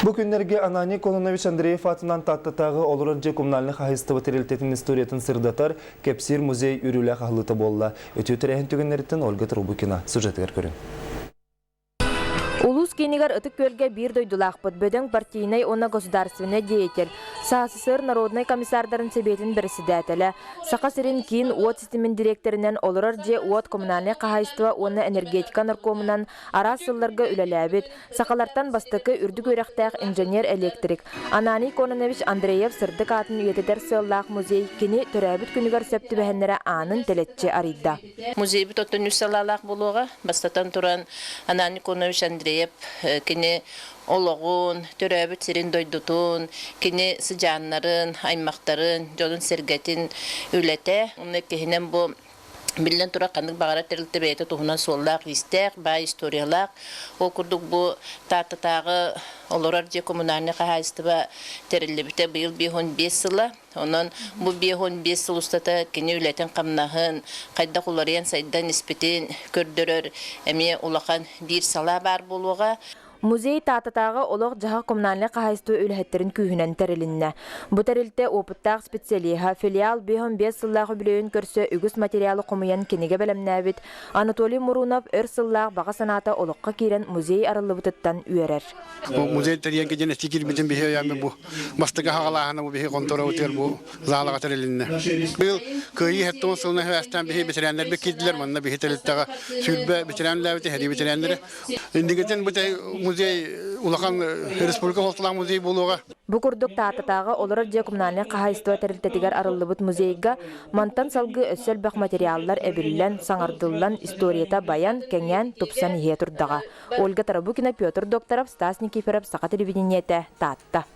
Бу күннэргэ Ананий Кононович Андреев аатынан Тааттатааҕы олорор дьиэ коммунальнай хаһаайыстыба тэрилтэтин историятын сырдатар, кэпсиир музей үөрүүлээх аһыллыыта буолла. Үтүө тэрээһин түгэннэриттэн Ольга Трубукина сюжетыгар көрүҥ. Улуус киинигэр Ытык Күөлгэ биир дойдулаахпыт, бөдөҥ партийнай уонна государственнай деятель, СССР народнай комиссардарын сэбиэтин бэрэссэдээтэлэ, Саха сирин киин уот ситимин дириэктэринэн олорор дьиэ-уот коммунальнай хаһаайыстыба уонна энергетика наркомунан араас сылларга үлэлээбит, сахалартан бастакы үрдүк үөрэхтээх инженер-электрик Ананий Кононович Андреев сырдык аатын үйэтитэр сыаллаах музей кини төрөөбүт күнүгэр сөп түбэһэннэрэ аанын тэлэччи арыйда. Музейбыт оттон үс салаалаах буолуоҕа. Бастатан туран, Ананий Кононович Андреев кини олоҕун, төрөөбүт сирин-дойдутун, кини сыдьааннарын, аймахтарын, дьонун-сэргэтин үлэтэ. Онно иккиһинэн бу Биллэн турар, ханнык баҕарар тэрилтэ бэйэтэ туһунан суоллаах-иистээх, баай историялаах. Ол курдук бу Тааттатааҕы олорор дьиэ коммунальнай хаһаайыстыба тэриллибитэ быйыл 55 сыла. Онон бу 55 сыл устата кини үлэтин-хамнаһын, хайдах уларыйан сайдан испитин көрдөрөр эмиэ улахан биир салаа баар буолуоҕа. Музей Таататааҕы олох-дьаһах коммунальнай хаһаайыстыба үлэһиттэрин күүһүнэн тэрилиннэ. Бу тэрилтэ уопуттаах специалиһа, филиал 55 сыллаах үбүлүөйүн көрсө үгүс материалы хомуйан кинигэ бэлэмнээбит Анатолий Мурунов өр сыллаах баҕа санаата олоххо киирэн музей арыллыбытыттан үөрэр. Бу музей тэрийэргэ диэн этии киирбитин биһи өйөөммүт бу бастакы хаҕалааһына бу биһи хонтуорабытыгар бу залаҕа тэрилиннэ. Быйыл Кыайыы 70 сылын сибээстээн биһи бэтэрээннэрбит киирдилэр, манна биһи тэрилтэҕэ 20 бэтэрээн үлэлээбитэ, сэрии бэтэрээннэрэ. Инникитин бу музей улахан республика суолталаах музей буолуоҕа. Бу курдук Тааттатааҕы олорор дьиэ коммунальнай хаһаайыстыба тэрилтэтигэр арыллыбыт музейга мантан салгыы өссө элбэх материаллар эбиллэн, саҥардыллан, историята байан, кэҥээн, тупсан иһиэ турдаҕа. Ольга Тарабукина, Петр Докторов, Стас Никифоров, Саха телевидениетэ, Таатта.